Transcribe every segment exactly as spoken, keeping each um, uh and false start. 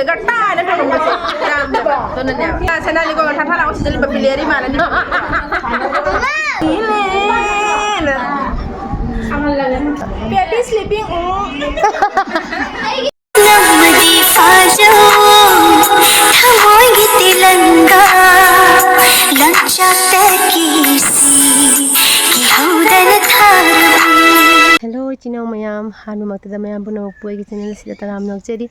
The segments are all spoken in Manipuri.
ꯒꯇꯥ ꯍꯥꯏꯅ ꯊꯝꯃꯝꯕꯁꯦ ꯌꯥꯝꯅꯦꯕ꯫ ꯑꯗꯨꯅꯅꯦꯕ꯫ ꯁꯅꯥꯅꯤꯀꯣ ꯊꯥ ꯊꯥ ꯂꯥꯛꯑꯣ ꯁꯤꯗ ꯂꯨꯄꯥ ꯄꯤꯂꯦꯔꯤ ꯃꯥꯜꯂꯅꯤ꯫ Baby sleeping. ꯎꯝ꯫ ꯅꯝꯕꯗꯤ ꯐꯥꯖꯧ, ꯊꯃꯣꯏꯒꯤ ꯇꯤꯂꯪꯒꯥ, ꯂꯪꯆꯥꯛꯇ ꯀꯤꯁꯤ, ꯀꯤꯍꯧꯗꯅ ꯊꯥꯔꯕꯤ꯫ Hello, ꯏꯆꯤꯟ ꯏꯅꯥꯎ ꯃꯌꯥꯝ, ꯑꯍꯥꯟꯕꯃꯛꯇꯗ ꯃꯌꯥꯝ ꯄꯨꯝꯅꯃꯛꯄꯨ ꯑꯩꯒꯤ channel ꯑꯁꯤꯗ ꯇꯔꯥꯝꯅ ꯑꯣꯛꯆꯔꯤ꯫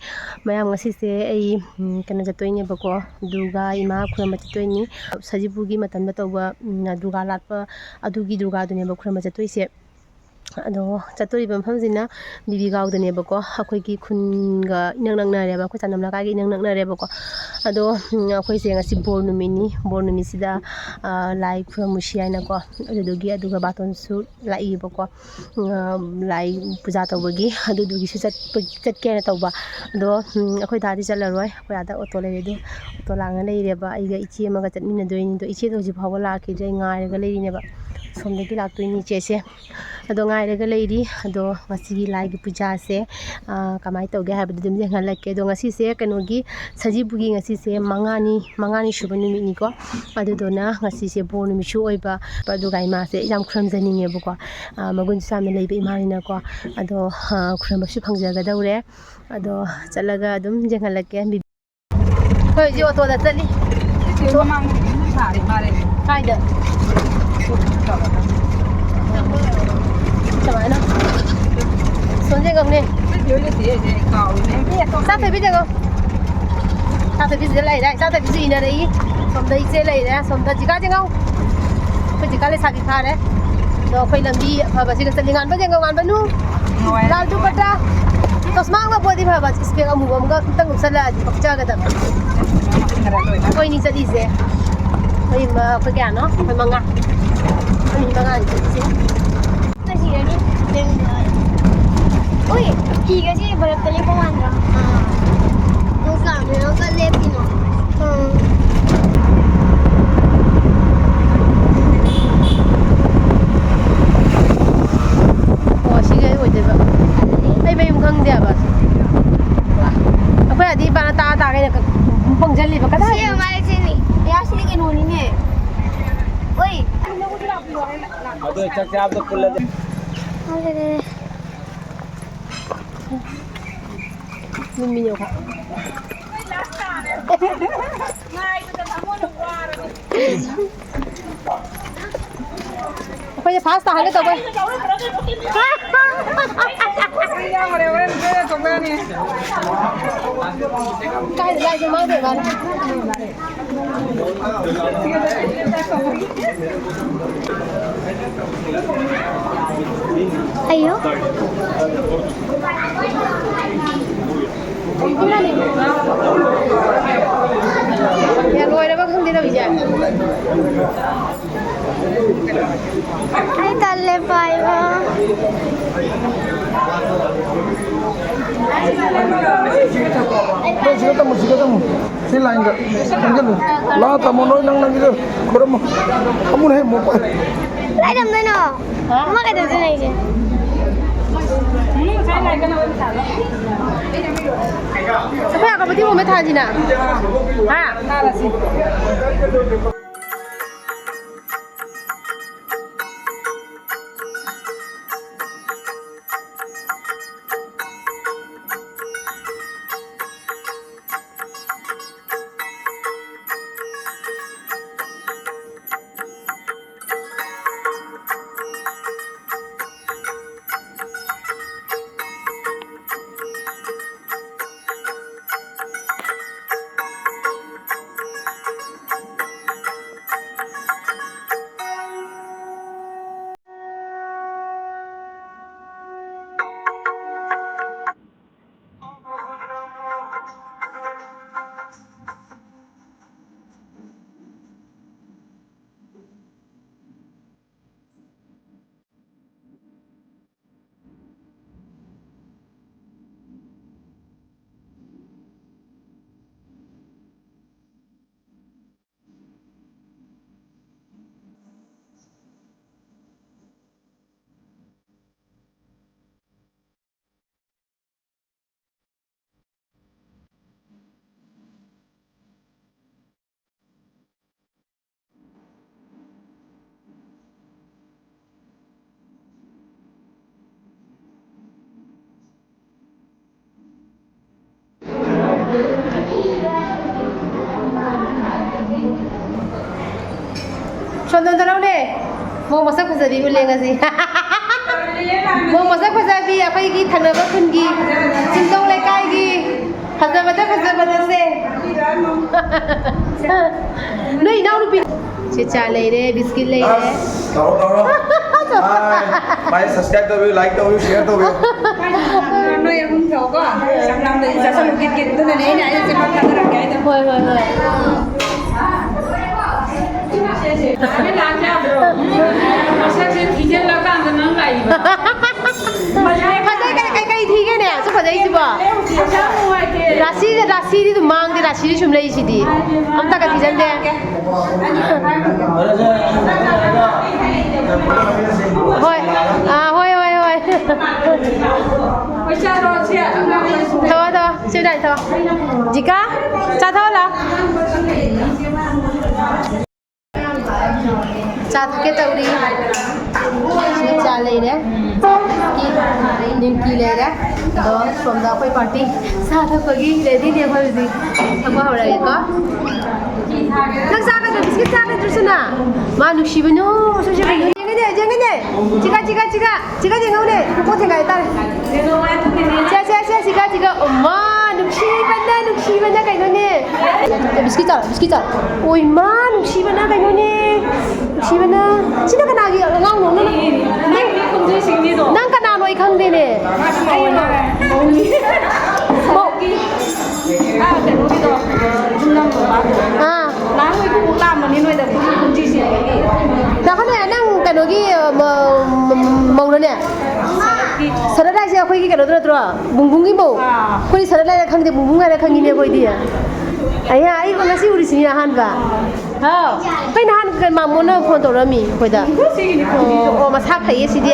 ꯃꯌꯥꯝ, ꯉꯁꯤꯁꯦ ꯑꯩ, ꯎꯝ, ꯀꯩꯅꯣ ꯆꯠꯇꯣꯏꯅꯦꯕꯀꯣ, ꯗꯨꯔꯒꯥ ꯏꯃꯥ ꯈꯨꯔꯨꯝꯕ ꯆꯠꯇꯣꯏꯅꯤ꯫ ꯁꯖꯤꯕꯨꯒꯤ ꯃꯇꯝꯗ ꯇꯧꯕ, ꯎꯝ, ꯗꯨꯔꯒꯥ ꯂꯥꯠꯄ, ꯑꯗꯨꯒꯤ ꯗꯨꯔꯒꯥꯗꯨꯅꯦꯕ ꯈꯨꯔꯨꯝꯕ ꯆꯠꯇꯣꯏꯁꯦ꯫ ꯑꯗꯣ ꯆꯠꯇꯣꯔꯤꯕ ꯃꯐꯝꯁꯤꯅ ꯕꯤꯕꯤꯒꯥꯎꯗꯅꯦꯕꯀꯣ꯫ ꯑꯩꯈꯣꯏꯒꯤ ꯈꯨꯟꯒ ꯏꯅꯛ ꯅꯛꯅꯔꯦꯕ, ꯑꯩꯈꯣꯏ ꯆꯥꯟꯅꯝ ꯂꯩꯀꯥꯏꯒ ꯏꯅꯛ ꯅꯛꯅꯔꯦꯕꯀꯣ꯫ ꯑꯗꯣ, ꯎꯝ, ꯑꯩꯈꯣꯏꯁꯦ ꯉꯁꯤ ꯕꯣꯔ ꯅꯨꯃꯤꯠꯅꯤ꯫ ꯕꯣꯔ ꯅꯨꯃꯤꯠꯁꯤꯗ, ꯑ, ꯂꯥꯏ ꯈꯨꯔꯨꯝꯃꯨꯁꯤ ꯍꯥꯏꯅꯀꯣ꯫ ꯑꯗꯨꯗꯨꯒꯤ, ꯑꯗꯨꯒ ꯕꯥꯇꯣꯟꯁꯨ ꯂꯥꯛꯏꯕꯀꯣ꯫ ꯑ, ꯂꯥꯏ ꯄꯨꯖꯥ ꯇꯧꯕꯒꯤ, ꯑꯗꯨꯗꯨꯒꯤꯁꯨ ꯆꯠꯄ, ꯆꯠꯀꯦꯅ ꯇꯧꯕ꯫ ꯑꯗꯣ, ꯎꯝ, ꯑꯩꯈꯣꯏ ꯗꯥꯗꯤ ꯆꯠꯂꯔꯣꯏ, ꯑꯩꯈꯣꯏ ꯑꯥꯗ ꯑꯣꯇꯣ ꯂꯩꯔꯦ꯫ ꯑꯗꯨ ꯑꯣꯇꯣ ꯂꯥꯡꯉ ꯂꯩꯔꯦꯕ, ꯑꯩꯒ ꯏꯆꯦ ꯑꯃꯒ ꯆꯠꯃꯤꯟꯅꯗꯣꯏꯅꯤ꯫ ꯑꯗꯣ ꯏꯆꯦꯗꯣ ꯍꯧꯖꯤꯛ ꯐꯥꯎꯕ ꯂꯥꯛꯈꯤꯗ꯭ꯔꯦ, ꯑꯩ ꯉꯥꯏꯔꯒ ꯂꯩꯔꯤꯅꯦꯕ꯫ ꯁꯣꯝꯗꯒꯤ ꯂꯥꯛꯇꯣꯏꯅꯤ ꯏꯆꯦꯁꯦ꯫ ꯑꯗꯣ ꯉꯥꯏꯔꯒ ꯂꯩꯔꯤ꯫ ꯑꯗꯣ ꯉꯁꯤꯒꯤ ꯂꯥꯏꯒꯤ ꯄꯨꯖꯥꯁꯦ, ꯑ, ꯀꯃꯥꯏꯅ ꯇꯧꯒꯦ ꯍꯥꯏꯕꯗꯨ ꯑꯗꯨꯝ ꯌꯦꯡꯍꯜꯂꯛꯀꯦ꯫ ꯑꯗꯣ ꯉꯁꯤꯁꯦ ꯀꯩꯅꯣꯒꯤ ꯁꯖꯤꯕꯨꯒꯤ ꯉꯁꯤꯁꯦ ꯃꯉꯥꯅꯤ, ꯃꯉꯥꯅꯤ ꯁꯨꯕ ꯅꯨꯃꯤꯠꯅꯤꯀꯣ꯫ ꯑꯗꯨꯗꯨꯅ ꯉꯁꯤꯁꯦ ꯕꯣꯔ ꯅꯨꯃꯤꯠꯁꯨ ꯑꯣꯏꯕ, ꯑꯗꯨꯒ ꯏꯃꯥꯁꯦ ꯌꯥꯝ ꯈꯨꯔꯨꯝꯖꯅꯤꯡꯉꯦꯕꯀꯣ꯫ ꯑ, ꯃꯒꯨꯟꯁꯨ ꯌꯥꯝꯅ ꯂꯩꯕ ꯏꯃꯥꯅꯤꯅꯀꯣ꯫ ꯑꯗꯣ, ꯑ, ꯈꯨꯔꯨꯝꯕꯁꯨ ꯐꯪꯖꯒꯗꯧꯔꯦ꯫ ꯑꯗꯣ ꯆꯠꯂꯒ ꯑꯗꯨꯝ ꯌꯦꯡꯍꯜꯂꯛꯀꯦ꯫ ꯑꯩꯈꯣꯏ ꯍꯧꯖꯤꯛ ꯑꯣꯇꯣꯗ ꯆꯠꯂꯤ꯫ ꯁꯤ ꯃꯃꯥꯡ ꯊꯥꯔꯦ ꯃꯥꯔꯦ꯫ ꯀꯥꯏꯗ? ꯀꯃꯥꯏꯅ? ꯁꯣꯝꯁꯦ ꯉꯝꯅꯦ꯫ ꯆꯥ ꯊꯛꯄꯤ ꯆꯪꯉꯣ꯫ ꯆꯥ ꯊꯛꯄꯤꯁꯤꯗ ꯂꯩꯔꯦ꯫ ꯆꯥ ꯊꯛꯄꯤꯁꯨ ꯏꯅꯔꯛꯏ꯫ ꯁꯣꯝꯗ ꯏꯆꯦ ꯂꯩꯔꯦ꯫ ꯁꯣꯝꯗ ꯖꯤꯀꯥ ꯆꯦꯡꯉꯧ꯫ ꯑꯩꯈꯣꯏ ꯖꯤꯀꯥ ꯂꯩꯁꯥꯕꯤ ꯐꯥꯔꯦ꯫ ꯑꯗꯣ ꯑꯩꯈꯣꯏ ꯂꯝꯕꯤ ꯑꯐꯕꯁꯤꯒ ꯆꯠꯂꯤ꯫ ꯉꯥꯟꯕ ꯆꯦꯡꯉꯧ, ꯉꯥꯟꯕ ꯅꯨ꯫ ꯂꯥꯜ ꯗꯨꯄꯠꯇꯥ꯫ ꯆꯣꯁꯃꯥ ꯑꯃꯒ ꯄꯣꯗꯤ ꯐꯕ, ꯏꯁꯄꯦꯛ ꯑꯃꯨꯕ ꯑꯃꯒ ꯑꯝꯇꯪ ꯎꯞꯁꯜꯂꯛꯑꯗꯤ ꯄꯛꯆꯒꯗꯕ꯫ ꯑꯩꯈꯣꯏꯅꯤ ꯆꯠꯂꯤꯁꯦ꯫ ꯑꯩꯈꯣꯏ ꯃ-, ꯑꯩꯈꯣꯏ ꯀꯌꯥꯅꯣ? ꯑꯩꯈꯣꯏ ꯃꯉꯥ꯫ ꯑꯩꯈꯣꯏ ꯃꯤ ꯃꯉꯥꯅꯤ ꯆꯠꯂꯤꯁꯦ꯫ ꯎꯏ, ꯐꯤꯒꯁꯦ ꯕꯔꯞꯇ ꯂꯦꯞꯄ ꯃꯥꯟꯗ꯭ꯔꯣ? ꯑꯥ꯫ ꯅꯪ ꯀꯥꯃꯦꯔꯥꯒ ꯂꯦꯞꯄꯤꯅꯣ? ꯎꯝ꯫ ꯑꯣ, ꯁꯤꯒꯤ ꯑꯩ ꯑꯣꯏꯗꯣꯏꯕ꯫ ꯑꯩ ꯃꯌꯨꯝ ꯈꯪꯗꯦꯕ꯫ ꯑꯩꯈꯣꯏ ꯑꯗꯤ ꯏꯄꯥꯅ ꯇꯥ ꯇꯥ ꯀꯩꯅꯣ ꯄꯪꯖꯜꯂꯤꯕ ꯀꯗꯥꯏ? ꯁꯤ ꯃꯥꯏꯁꯤꯅꯤ꯫ ꯌꯥ, ꯁꯤꯗꯤ ꯀꯩꯅꯣꯅꯤꯅꯦ꯫ ꯑꯣꯏ꯫ ꯑꯗꯣ ꯆꯥꯛ ꯆꯥꯕꯗ ꯄꯨꯜꯂꯗꯤ꯫ ꯌꯨꯝ ꯃꯤ ꯌꯧꯈ꯭ꯔꯦ꯫ ꯑꯩꯈꯣꯏꯁꯦ ꯐꯥꯁ ꯇꯥꯍꯜꯂꯦ ꯇꯧꯕ꯫ ꯀꯥꯏꯗ ꯂꯥꯛꯏꯅꯣ ꯃꯥ ꯕꯦꯕꯥꯅ? ꯑꯌꯣ꯫ ꯌꯥ, ꯂꯣꯏꯔꯕ ꯈꯪꯗꯦ ꯇꯧꯔꯤꯁꯦ꯫ ꯑꯩ ꯇꯜꯂꯦ ꯄꯥꯏꯕ꯫ ꯁꯤꯗ ꯇꯝꯃꯨ, ꯁꯤꯗ ꯇꯝꯃꯨ꯫ ꯁꯤ ꯂꯥꯏꯟꯗ ꯆꯪꯁꯤꯜꯂꯨ꯫ ꯂꯥ ꯇꯝꯃꯣ, ꯅꯣꯏ ꯅꯪ ꯅꯪꯒꯤꯗ ꯈꯨꯔꯝꯃꯣ꯫ ꯑꯃꯨꯟ ꯍꯦꯛ ꯃꯣꯛꯄ꯫ ꯀꯗꯥꯏ ꯇꯝꯗꯣꯏꯅꯣ? ꯍꯥ? ꯑꯃ ꯀꯩꯗꯧꯗꯣꯏꯅꯣ ꯑꯩꯁꯦ? ꯑꯩꯈꯣꯏ ꯑꯀꯣꯄꯗꯤ ꯃꯣꯃꯦ ꯊꯥꯁꯤꯅ꯫ ꯍꯥ? ꯊꯥꯔꯁꯤ꯫ ꯇꯣꯟꯗꯣꯟ ꯇꯔꯥꯎꯅꯦ꯫ ꯃꯧ ꯃꯁꯛ ꯐꯖꯕꯤ ꯎꯠꯂꯦ ꯉꯁꯤ꯫ ꯃꯧ ꯃꯁꯛ ꯐꯖꯕꯤ ꯑꯩꯈꯣꯏꯒꯤ ꯊꯪꯅꯕ ꯈꯨꯟꯒꯤ ꯆꯤꯡꯗꯧ ꯂꯩꯀꯥꯏꯒꯤ ꯐꯖꯕꯗ ꯐꯖꯕꯗꯁꯦ꯫ ꯅꯣꯏ ꯏꯅꯥꯎꯅꯨꯄꯤ꯫ ꯁꯤ ꯆꯥ ꯂꯩꯔꯦ, ꯕꯤꯁꯀꯤꯠ ꯂꯩꯔꯦ꯫ ꯑꯁ, ꯇꯧꯔꯣ, ꯇꯧꯔꯣ꯫ ꯃꯥꯏ, ꯃꯥꯏ subscribe ꯇꯧꯕꯤꯌꯨ, like ꯇꯧꯕꯤꯌꯨ, share ꯇꯧꯕꯤꯌꯨ꯫ ꯅꯣꯏ ꯑꯍꯨꯝ ꯊꯣꯛꯑꯣꯀꯣ꯫ ꯁꯝꯂꯥꯡꯗꯗꯤ ꯆꯥꯁꯜꯂꯨ ꯀꯤꯠ ꯀꯤꯠ꯫ ꯑꯗꯨꯅꯅꯦ ꯑꯩꯅ ꯍꯥꯏꯔꯤꯁꯦ ꯄꯥꯛ ꯊꯥꯗꯔꯛꯀꯦ ꯍꯥꯏꯗꯣ꯫ ꯍꯣꯏ, ꯍꯣꯏ, ꯍꯣꯏ꯫ ꯃꯁꯛꯁꯦ ꯊꯤꯖꯤꯜꯂꯀꯥꯟꯗ ꯅꯪ ꯂꯥꯛꯏꯕ꯫ ꯐꯖꯩ, ꯀꯩ, ꯀꯩ, ꯀꯩ ꯊꯤꯒꯦꯅꯦ? ꯑꯁꯨꯛ ꯐꯖꯩꯁꯤꯕꯣ? ꯍꯛꯆꯥꯡ ꯅꯨꯡꯉꯥꯏꯇꯦ꯫ ꯔꯥꯁꯤꯒ, ꯔꯥꯁꯤꯗꯤ ꯑꯗꯨꯝ ꯃꯥꯡꯗꯦ, ꯔꯥꯁꯤꯗꯤ ꯁꯨꯝ ꯂꯩꯁꯤꯗꯤ꯫ ꯑꯝꯇꯒ ꯊꯤꯖꯤꯟꯗꯦ꯫ ꯍꯣꯏ꯫ ꯑꯥ, ꯍꯣꯏ, ꯍꯣꯏ, ꯍꯣꯏ꯫ ꯊꯣꯛꯑꯣ, ꯊꯣꯛꯑꯣ꯫ ꯁꯤ ꯗꯥꯏ ꯊꯣꯛꯑꯣ꯫ ꯖꯤꯀꯥ, ꯆꯥ ꯊꯛꯑꯣ ꯂꯥꯎ꯫ ꯆꯥ ꯊꯛꯀꯦ ꯇꯧꯔꯤ꯫ ꯁꯤꯗ ꯆꯥ ꯂꯩꯔꯦ꯫ ꯅꯤꯝꯀꯤ ꯂꯩꯔꯦ꯫ ꯑꯗꯣ ꯁꯣꯝꯗ ꯑꯩꯈꯣꯏ party ꯆꯥ ꯊꯛꯄꯒꯤ readyꯅꯦ ꯑꯩꯈꯣꯏ ꯍꯧꯖꯤꯛ꯫ ꯊꯛꯄ ꯍꯧꯔꯒꯦꯀꯣ꯫ ꯅꯪ ꯆꯥꯒꯗ꯭ꯔꯣ? ꯕꯤꯁꯀꯤꯠ ꯆꯥꯒꯗ꯭ꯔꯣ, ꯁꯅꯥ? ꯃꯥ ꯅꯨꯡꯁꯤꯕꯅ ꯃꯁꯛꯁꯦ ꯀꯩꯅꯣ? ꯌꯦꯡꯒꯅꯦ, ꯌꯦꯡꯒꯅꯦ꯫ ꯆꯤꯀꯥ, ꯆꯤꯀꯥ, ꯆꯤꯀꯥ꯫ ꯆꯤꯀꯥ ꯌꯦꯡꯍꯧꯅꯦ꯫ ꯃꯀꯣꯛ ꯊꯦꯡꯒꯥꯏ ꯇꯥꯔꯦ꯫ ꯁꯦ, ꯁꯦ, ꯁꯦ, ꯆꯤꯀꯥ, ꯆꯤꯀꯥ꯫ ꯑꯣ, ꯃꯥ ꯅꯨꯡꯁꯤꯕꯅ, ꯅꯨꯡꯁꯤꯕꯅ ꯀꯩꯅꯣꯅꯦ꯫ ꯕꯤꯁꯀꯤꯠ ꯆꯥꯔꯣ, ꯕꯤꯁꯀꯤꯠ ꯆꯥꯔꯣ꯫ ꯑꯣꯏ ꯃꯥ ꯅꯨꯡꯁꯤꯕꯅ ꯀꯩꯅꯣꯅꯦ꯫ ꯅꯨꯡꯁꯤꯕꯅ꯫ ꯁꯤꯅ ꯀꯅꯥꯒꯤ ꯑꯉꯥꯡꯅꯣ? ꯅꯪ, ꯅꯪ, ꯅꯪꯒꯤ ꯈꯣꯡꯖꯩꯁꯤꯡꯅꯤꯗꯣ꯫ ꯅꯪ ꯀꯅꯥꯅꯣ ꯑꯩ ꯈꯪꯗꯦꯅꯦ꯫ ꯑꯩꯔꯣ? ꯃꯧ-, ꯃꯧꯅꯤ꯫ ꯃꯧ-, ꯑꯥ, ꯀꯩꯅꯣꯒꯤꯗꯣ, ꯌꯨꯝꯅꯥꯝ ꯃꯃꯥꯗꯣ꯫ ꯑꯥ꯫ ꯅꯍꯥꯟ ꯃꯣꯏ ꯈꯣꯡꯎꯞ ꯂꯥꯛꯑꯝꯕꯅꯤ ꯅꯣꯏꯗ, ꯈꯣꯡꯖꯩꯁꯤꯡꯅꯤꯒꯤ꯫ ꯉꯥꯏꯈꯣꯅꯦ, ꯅꯪ ꯀꯩꯅꯣꯒꯤ, ꯑ, ꯃ-, ꯃ-, ꯃꯧꯔꯅꯦ? ꯁꯔꯠ ꯍꯥꯏꯁꯦ ꯑꯩꯈꯣꯏꯒꯤ ꯀꯩꯅꯣꯗꯣ ꯅꯠꯇ꯭ꯔꯣ? ꯕꯨꯡꯕꯨꯡꯒꯤ ꯃꯧ? ꯑꯥ꯫ ꯑꯩꯈꯣꯏꯗꯤ ꯁꯔꯠ ꯍꯥꯏꯔ ꯈꯪꯗꯦ, ꯕꯨꯡꯕꯨꯡ ꯍꯥꯏꯔ ꯈꯪꯉꯤꯅꯦ ꯑꯩꯈꯣꯏꯗꯤ꯫ ꯑꯩꯌꯥ, ꯑꯩ ꯉꯁꯤ ꯎꯔꯤꯁꯤꯅꯦ ꯑꯍꯥꯟꯕ꯫ ꯍꯥꯎ꯫ ꯑꯩꯈꯣꯏ ꯅꯍꯥꯟ ꯃꯥꯃꯣꯅ phone ꯇꯧꯔꯛꯑꯝꯃꯤ ꯑꯩꯈꯣꯏꯗ꯫ ꯁꯤꯒꯤꯗꯤ ꯑꯣ, ꯑꯣ, ꯃꯁꯥ ꯐꯩꯌꯦ ꯁꯤꯗꯤ꯫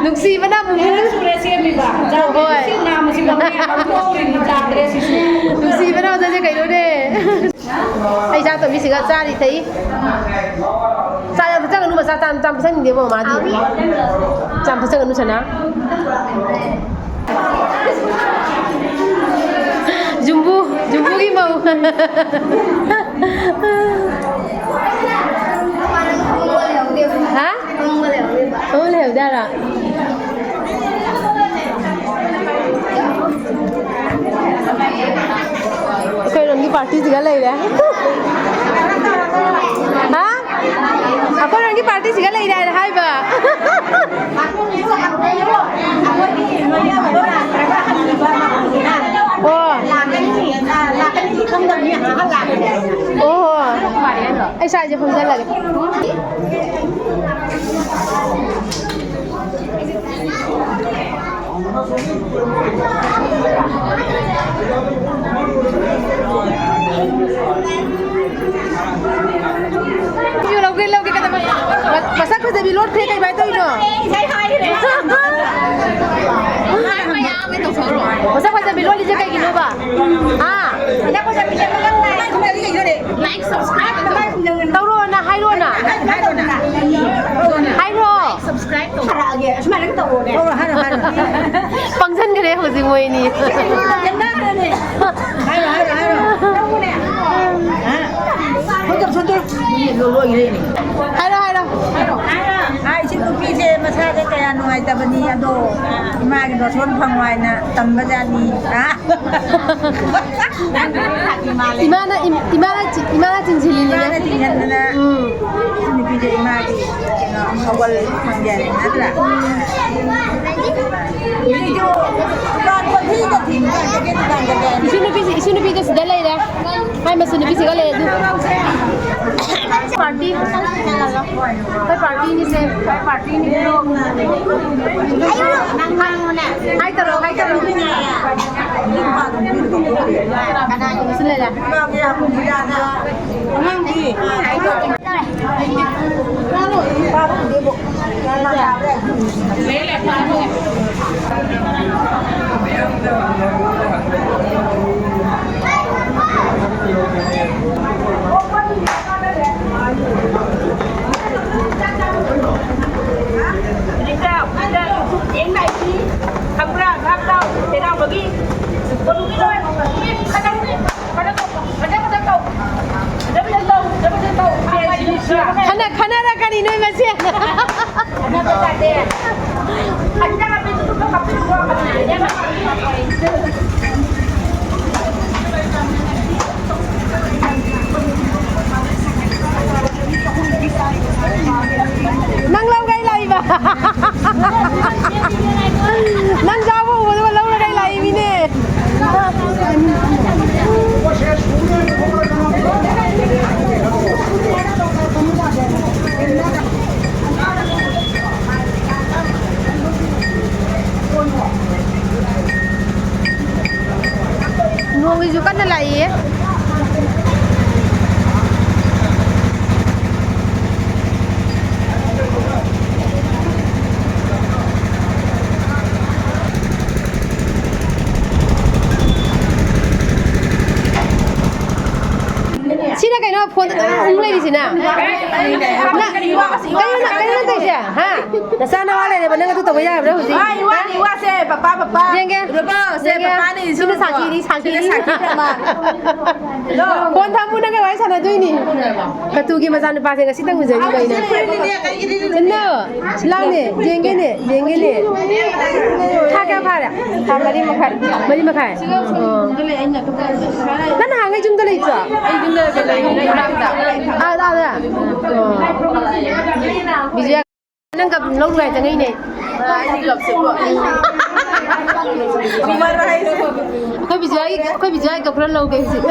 ꯅꯨꯡꯁꯤꯕꯅ ꯑꯃꯨꯛ ꯀꯌꯥꯔꯛ ꯁꯨꯔꯦ ꯁꯦꯝꯃꯤꯕ? ꯍꯣꯏ꯫ ꯁꯤ ꯅꯥꯝꯃꯁꯤ ꯂꯧꯅꯤ ꯍꯥꯏꯕ ꯂꯧꯔꯤꯅꯤ, ꯆꯥꯗ꯭ꯔꯦ ꯁꯤꯁꯨ꯫ ꯅꯨꯡꯁꯤꯕꯅ ꯃꯁꯛꯁꯦ ꯀꯩꯅꯣꯅꯦ꯫ ꯑꯩ ꯆꯥꯛ ꯇꯧꯃꯤꯁꯤꯒ ꯆꯥꯔꯤ ꯊꯛꯏ꯫ ꯆꯥ ꯌꯥꯝ ꯊꯛꯆꯒꯅꯨ, ꯃꯆꯥ ꯆꯥ ꯌꯥꯝ ꯆꯥ ꯊꯛꯆꯅꯤꯡꯗꯦꯕ ꯃꯥꯗꯤ꯫ ꯆꯥ ꯌꯥꯝ ꯊꯛꯆꯒꯅꯨ, ꯁꯅꯥ꯫ ꯖꯨꯝꯕꯨ, ꯖꯨꯝꯕꯨꯒꯤ ꯃꯧ꯫ ꯁꯤꯁꯤꯒ ꯂꯩꯔꯦ꯫ ꯍꯥ? ꯑꯩꯈꯣꯏꯔꯣꯝꯒꯤ ꯄꯥꯔꯇꯤꯁꯤꯒ ꯂꯩꯔꯦ ꯍꯥꯏꯅ ꯍꯥꯏꯕ꯫ ꯑꯣ꯫ ꯑꯣ꯫ ꯑꯩ ꯁ꯭ꯋꯥꯏꯁꯦ ꯐꯝꯖꯜꯂꯒꯦ꯫ ꯂꯧꯒꯦ, ꯂꯧꯒꯦ, ꯀꯩꯗꯧꯕ? ꯃꯁꯛ ꯐꯖꯕꯤ ꯂꯣꯠꯈ꯭ꯔꯦ, ꯀꯩꯃꯥꯏ ꯇꯧꯔꯤꯅꯣ? ꯃꯁꯛ ꯐꯖꯕꯤ ꯂꯣꯠꯂꯤꯁꯦ ꯀꯩꯒꯤꯅꯣꯕ? ꯍꯥ? ꯇꯧꯔꯣꯅ ꯍꯥꯏꯔꯣꯅ꯫ ꯍꯥꯏꯔꯣ꯫ ꯍꯥꯏꯔꯛꯑꯒꯦ꯫ ꯑꯁꯨꯃꯥꯏꯅꯒ ꯇꯧꯔꯣꯅꯦ꯫ ꯍꯥꯏꯔꯣ, ꯍꯥꯏꯔꯣ, ꯍꯥꯏꯔꯣ꯫ ꯄꯪꯁꯟꯈ꯭ꯔꯦ ꯍꯧꯖꯤꯛ ꯃꯣꯏꯅꯤ꯫ ꯍꯥꯏꯔꯣ, ꯍꯥꯏꯔꯣ, ꯍꯥꯏꯔꯣ꯫ ꯅꯪꯕꯨꯅꯦ꯫ ꯍꯥ? ꯁꯣꯟꯗꯣꯔꯣ, ꯁꯣꯟꯗꯣꯔꯣ꯫ ꯂꯣꯏꯈ꯭ꯔꯦꯅꯦ꯫ ꯍꯥꯏꯔꯣ, ꯍꯥꯏꯔꯣ꯫ ꯑꯥ, ꯏꯆꯤꯟ ꯅꯨꯄꯤꯁꯦ ꯃꯁꯥꯁꯦ ꯀꯌꯥ ꯅꯨꯡꯉꯥꯏꯇꯕꯅꯤ, ꯑꯗꯣ ꯏꯃꯥꯒꯤ ꯕꯥꯇꯣꯟ ꯐꯪꯉꯣ ꯍꯥꯏꯅ ꯇꯝꯕꯖꯥꯠꯅꯤ꯫ ꯑꯥ꯫ ꯏꯃꯥꯅ, ꯏꯝ-, ꯏꯃꯥꯅ ꯆꯤ-, ꯏꯃꯥꯅ ꯆꯤꯡꯁꯤꯜꯂꯤꯅꯤꯅꯦ꯫ ꯏꯃꯥꯅ ꯆꯤꯡꯁꯤꯟꯗꯅ ꯎꯝ꯫ ꯏꯆꯤꯟ ꯅꯨꯄꯤꯁꯦ ꯏꯃꯥꯒꯤ ꯀꯩꯅꯣ ꯁꯒꯣꯜ ꯐꯪꯖꯔꯦ ꯅꯠꯇ꯭ꯔꯥ? ꯍꯧꯖꯤꯛꯁꯨ ꯗꯨꯀꯥꯟ ꯀꯣꯟꯊꯤꯒ ꯊꯤꯡꯉꯤ ꯀꯥꯟꯗꯒꯤ ꯗꯨꯀꯥꯟ ꯀꯩꯀꯥ ꯏꯁꯨ ꯅꯨꯄꯤꯁꯤ, ꯏꯁꯨ ꯅꯨꯄꯤꯗ ꯁꯤꯗ ꯂꯩꯔꯦ꯫ ꯃꯥꯏ ꯃꯆꯨ ꯅꯨꯄꯤꯁꯤꯒ ꯂꯩꯔꯦ ꯑꯗꯨ꯫ ꯄꯥꯔꯇꯤ꯫ ꯑꯩꯈꯣꯏ ꯄꯥꯔꯇꯤꯅꯤꯁꯦ꯫ ꯑꯩꯈꯣꯏ ꯄꯥꯔꯇꯤꯅꯤ꯫ ꯍꯥꯏ ꯇꯧꯔꯣ, ꯍꯥꯏ ꯇꯧꯔꯣ꯫ ꯀꯅꯥꯒꯤ ꯃꯆꯨ ꯂꯩꯔꯦ? ꯑꯉꯥꯡꯗꯤ꯫ ꯈꯪꯕ꯭ꯔꯥ? ꯉꯥꯏꯍꯥꯛ ꯇꯥꯎ, ꯆꯩꯅꯥꯎꯕꯒꯤ ꯀꯣꯅꯨꯡꯒꯤ ꯂꯣꯏ꯫ ꯈꯟꯅ-, ꯈꯟꯅꯔꯛꯀꯅꯤ ꯅꯣꯏ ꯃꯁꯦꯟ꯫ ꯈꯟꯅꯕ ꯌꯥꯗꯦ꯫ ꯈꯟꯅꯕ ꯃꯤꯗꯨꯁꯨ ꯈꯔ ꯈꯞꯆꯤꯜꯂꯨꯀꯣ꯫ ꯍꯧꯖꯤꯛꯁꯨ ꯀꯟꯅ ꯂꯥꯛꯏꯌꯦ꯫ ꯁꯤꯅ ꯀꯩꯅꯣ ꯐꯣꯟ ꯎꯪ ꯂꯩꯔꯤꯁꯤꯅ? ꯅ-, ꯀꯩꯅꯣ ꯅ-, ꯀꯩꯅꯣ ꯅꯪ ꯇꯧꯔꯤꯁꯦ? ꯍꯥ? ꯅꯆꯥ ꯅꯋꯥ ꯂꯩꯔꯕ ꯅꯪ ꯑꯗꯨ ꯇꯧꯕ ꯌꯥꯕ꯭ꯔꯥ ꯍꯧꯖꯤꯛ? ꯏꯋꯥ, ꯏꯋꯥꯁꯦ, ꯄꯄꯥ, ꯄꯄꯥ꯫ ꯌꯦꯡꯒꯦ꯫ ꯏꯕꯣ, ꯁꯦ, ꯌꯦꯡꯒꯦ꯫ ꯄꯄꯥꯅꯦ, ꯁꯤꯅ ꯏꯁꯨ꯫ ꯁꯥꯈꯤꯅꯤ, ꯁꯤꯅ ꯁꯥꯈꯤꯅꯤ꯫ ꯁꯥꯈꯤ ꯄ꯭ꯔꯃꯥꯟ꯫ ꯐꯣꯟ ꯊꯝꯃꯨ, ꯅꯪꯒ ꯋꯥꯔꯤ ꯁꯥꯟꯅꯗꯣꯏꯅꯤ꯫ ꯀꯇꯨꯒꯤ ꯃꯆꯥꯅꯨꯄꯥꯁꯦ ꯉꯁꯤꯇꯪ ꯎꯖꯔꯤꯕ ꯑꯩꯅ꯫ ꯏꯟꯅꯣ, ꯁꯤ ꯂꯥꯎꯅꯦ, ꯌꯦꯡꯒꯦꯅꯦ, ꯌꯦꯡꯒꯦꯅꯦ꯫ ꯊꯥ ꯀꯌꯥ ꯐꯥꯔꯦ? ꯊꯥ ꯃꯔꯤ ꯃꯈꯥꯏ꯫ ꯃꯔꯤ ꯃꯈꯥꯏ? ꯑꯣ꯫ ꯅꯪ ꯅꯍꯥꯟꯈꯩ ꯌꯨꯝꯗ ꯂꯩꯇ꯭ꯔꯣ? ꯑꯩ ꯌꯨꯝꯗ ꯂꯩꯇꯦ, ꯂꯩꯇꯦ, ꯂꯩꯇꯦ꯫ ꯑꯥꯗ, ꯑꯥꯗ꯫ ꯑꯣ꯫ ꯕꯤꯖꯨ ꯅꯪ ꯀꯞ ꯂꯧ ꯅꯨꯡꯉꯥꯏ ꯆꯪꯉꯛꯏꯅꯦ꯫ ꯑꯩꯒꯤ ꯀꯞꯁꯦꯀꯣ꯫ ꯎꯃꯔ ꯍꯥꯏꯁꯦ꯫ ꯑꯩꯈꯣꯏ ꯕꯤꯖꯣꯏꯒꯤ, ꯑꯩꯈꯣꯏ ꯕꯤꯖꯣꯏꯒꯤ ꯀꯞ ꯈꯔ ꯂꯧꯒꯦ ꯍꯧꯖꯤꯛ꯫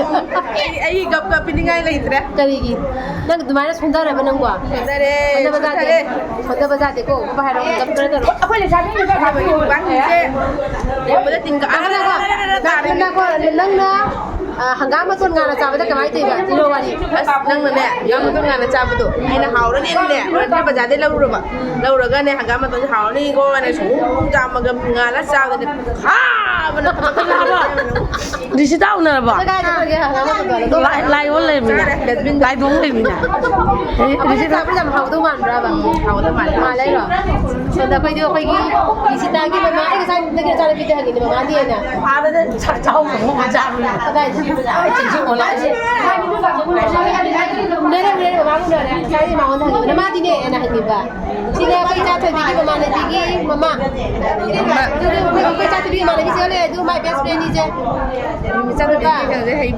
ꯑꯩ, ꯑꯩꯒꯤ ꯀꯞ ꯀꯞꯄꯤꯅꯤꯡꯉꯥꯏ ꯂꯩꯇ꯭ꯔꯦ꯫ ꯀꯔꯤꯒꯤ? ꯅꯪ ꯑꯗꯨꯃꯥꯏꯅ ꯁꯣꯟꯊꯔꯕ ꯅꯪꯕꯣ? ꯁꯣꯟꯊꯔꯦ, ꯁꯣꯟꯊꯕ ꯌꯥꯗꯦ꯫ ꯁꯣꯟꯊꯔꯦ꯫ ꯁꯣꯟꯊꯕ ꯌꯥꯗꯦꯀꯣ꯫ ꯀꯞꯄ ꯍꯥꯏꯔꯣ, ꯀꯞ ꯈꯔ ꯇꯧꯔꯣ꯫ ꯑꯩꯈꯣꯏ ꯂꯩꯁꯥꯕꯤꯁꯤꯡꯁꯦ ꯌꯦꯡꯕꯗ ꯇꯤꯟ ꯀꯥ-, ꯉꯥꯏꯈꯣ, ꯉꯥꯏꯈꯣ꯫ ꯇꯥꯔꯦ꯫ ꯉꯥꯏꯈꯣ, ꯅꯪꯅ ꯑ, ꯍꯪꯒꯥꯝ ꯃꯇꯣꯟ ꯉꯥꯅ ꯆꯥꯕꯗ ꯀꯃꯥꯏꯅ ꯇꯧꯕ? ꯂꯤꯔꯣ ꯋꯥꯔꯤ꯫ ꯑꯁ, ꯅꯪꯅꯅꯦ, ꯍꯪꯒꯥꯝ ꯃꯇꯣꯟ ꯉꯥꯅ ꯆꯥꯕꯗꯣ ꯑꯩꯅ ꯍꯥꯎꯔꯅꯤꯅꯅꯦ, ꯑꯣꯔꯗꯔ ꯕꯖꯥꯔꯗꯩ ꯂꯧꯔꯨꯔꯕ꯫ ꯂꯧꯔꯒꯅꯦ, ꯍꯪꯒꯥꯝ ꯃꯇꯣꯟꯁꯦ ꯍꯥꯎꯔꯅꯤꯀꯣꯅ ꯁꯨꯝ ꯆꯥꯝꯃꯒ ꯉꯥꯜꯂ ꯆꯥꯕꯗꯅꯦ, ꯈꯥꯕꯅ ꯐꯖꯅ ꯍꯥꯎꯔꯦ꯫ ꯔꯤꯁꯤꯇꯥ ꯎꯅꯔꯕꯣ? ꯀꯗꯥꯏꯗ ꯎꯅꯒꯦ ꯍꯪꯒꯥꯝ ꯃꯇꯣꯟꯗꯣ? ꯂꯥꯏ-, ꯂꯥꯏꯑꯣꯟ ꯂꯩꯔꯝꯃꯤꯅ꯫ ꯆꯥꯔꯦ, dustbin ꯗ꯫ ꯂꯥꯏꯗꯣꯡ ꯂꯩꯔꯝꯃꯤꯅ꯫ ꯑꯦ, ꯑꯩꯈꯣꯏꯅ ꯔꯤꯁꯤꯇꯥ ꯆꯥꯕꯗ ꯌꯥꯝ ꯍꯥꯎꯗꯧ ꯃꯥꯟꯕ꯭ꯔꯕ? ꯎꯝ, ꯍꯥꯎꯗꯧ ꯃꯥꯜꯂꯦ꯫ ꯃꯥꯜꯂꯦ ꯍꯥꯏꯔꯣ? ꯁꯣꯝꯗ ꯑꯩꯈꯣꯏꯗꯤ ꯑꯩꯈꯣꯏꯒꯤ ꯔꯤꯁꯤꯇꯥꯒꯤ ꯃꯃꯥ, ꯑꯩ ꯉꯁꯥꯏ ꯅꯪꯒꯤ ꯅꯆꯥꯅꯨꯄꯤꯗ ꯍꯪꯉꯤꯅꯦ, ꯃꯃꯥꯗꯤ ꯍꯥꯏꯅ꯫ ꯑꯥꯗ ꯆꯥꯛ ꯆꯥꯍꯧꯗꯕ ꯃꯥ ꯆꯥꯕꯅꯤꯅ꯫ ꯀꯗꯥꯏꯗ? ꯑꯩ ꯆꯤꯡꯁꯨ ꯑꯣꯟꯂꯥꯏꯟꯁꯦ꯫ ꯎꯅꯔꯦ, ꯎꯅꯔꯦ, ꯃꯃꯥ ꯎꯅꯔꯦ꯫ ꯉꯁꯥꯏ ꯃꯉꯣꯟꯗ ꯍꯪꯉꯤꯕ, "ꯅꯃꯥꯗꯤꯅꯦ?" ꯍꯥꯏꯅ ꯍꯪꯉꯤꯕ꯫ ꯁꯤꯅꯦ ꯑꯩꯈꯣꯏ ꯏꯆꯥ ꯊꯣꯏꯕꯤꯒꯤ ꯃꯃꯥꯟꯅꯕꯤꯒꯤ ꯃꯃꯥ꯫ ꯑꯗꯨ ꯑꯩꯈꯣꯏ, ꯑꯩꯈꯣꯏ ꯏꯆꯥ ꯊꯣꯏꯕꯤꯒꯤ ꯃꯃꯥꯟꯅꯕꯤꯁꯦ ꯂꯩ, ꯑꯗꯨ ꯃꯥꯏ best friend ꯅꯤꯁꯦ꯫ ꯏꯆꯥꯅꯨꯄꯤ ꯀꯩꯅꯣꯁꯦ ꯍꯩ-,